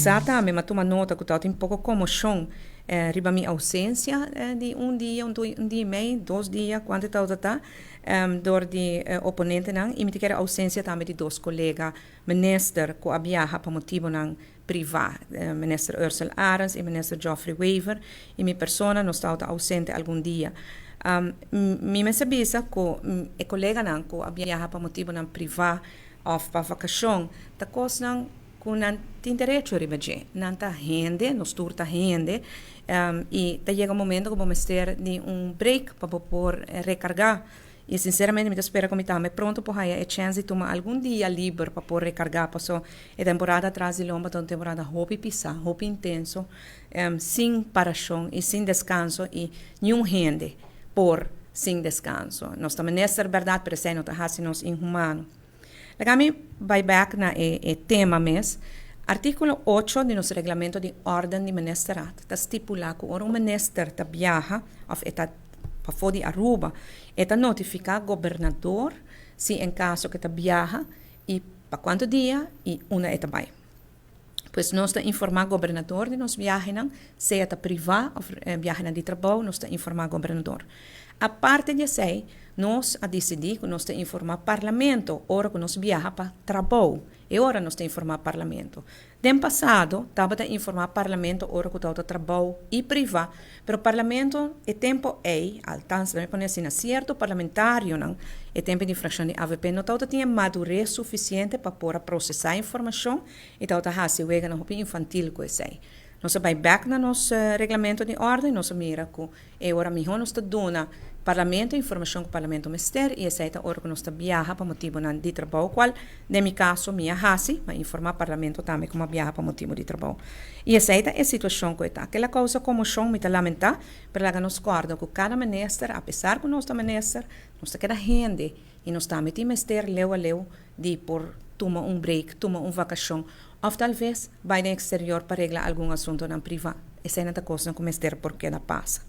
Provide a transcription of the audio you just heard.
sa tambe, m'a tuma nota ku tabatin poko komoshon riba mi ousensia di un dia, un dia i mei, 2 dia, kuantu tabata ta, dor di oponentenan, i mi ta kere ousensia tambe di dos kolega minister ku a biaha pa motibonan privá, Minister Ursell Arends i Minister Geoffrey Wever, i mi persona nos tabata ousente algun dia. Mi mester bisa ku e koleganan ku a biaha pa motibonan privá òf pa vakashon ta kosnan ku nan tin derecho riba dje. Nan ta hende, nos tur ta hende, i ta yega un momento ku bo mester di un break pa bo por rekargá. I sinseramente mi ta spera ku mi tambe pronto por haya e chèns di tuma algun dia liber pa por rekargá, paso e temporada atras di lomba ta un temporada hopi pisá, hopi intenso, sin parashon i sin deskanso, i niun hende por sin deskanso. Nos ta minister bèrdat, pero esei no ta hasi nos inhumano. Laga mi bai bèk na e tema mes. Artíkulo 8 di nos reglamento di órden di ministerat ta stipulá ku ora un minister ta biaha òf e ta pafó di Aruba, e ta notifiká gobernador si en kaso ku e ta biaha i pa kuantu dia i unda e ta bai. Pues nos ta informá gobernador di nos biahenan, sea ta privá òf biahenan di trabou, nos ta informá gobernador. Aparte di esei, nos a disidí ku nos ta informá Parlamento ora ku nos biaha pa trabou. E ora nos ta informá Parlamento. Den pasado tabata informá Parlamento ora ku tabata trabou i privá, pero Parlamento e tempo ei, althans lo mi pone asina, sierto parlamentarionan e tempo di frakshon di avp no tabata tin e madures sufisiente pa por a prosesá informashon i tabata hasi weganan hopi infantil ku esei. Nos a bai bèk na nos reglamento di órden, nos a mira ku e ora mihó nos ta duna Parlamento e informashon ku Parlamento mester i esei ta ora ku nos ta biaha pa motibunan di trabou, kual den mi kaso mi a hasi, mi a informá Parlamento tambe ku mi a biaha pa motibu di trabou. I esei ta e situashon ku e ta. Kila kousa komoshon mi ta lamentá, pero laga nos kòrda ku kada minister, apesar ku nos ta minister, nos ta keda hende i nos tambe tin mester leu a leu di por tuma un break, tuma un vakashon òf talves bai den eksterior pa regla algun asuntunan privá. Eseinan ta kosnan ku mester por keda pasa.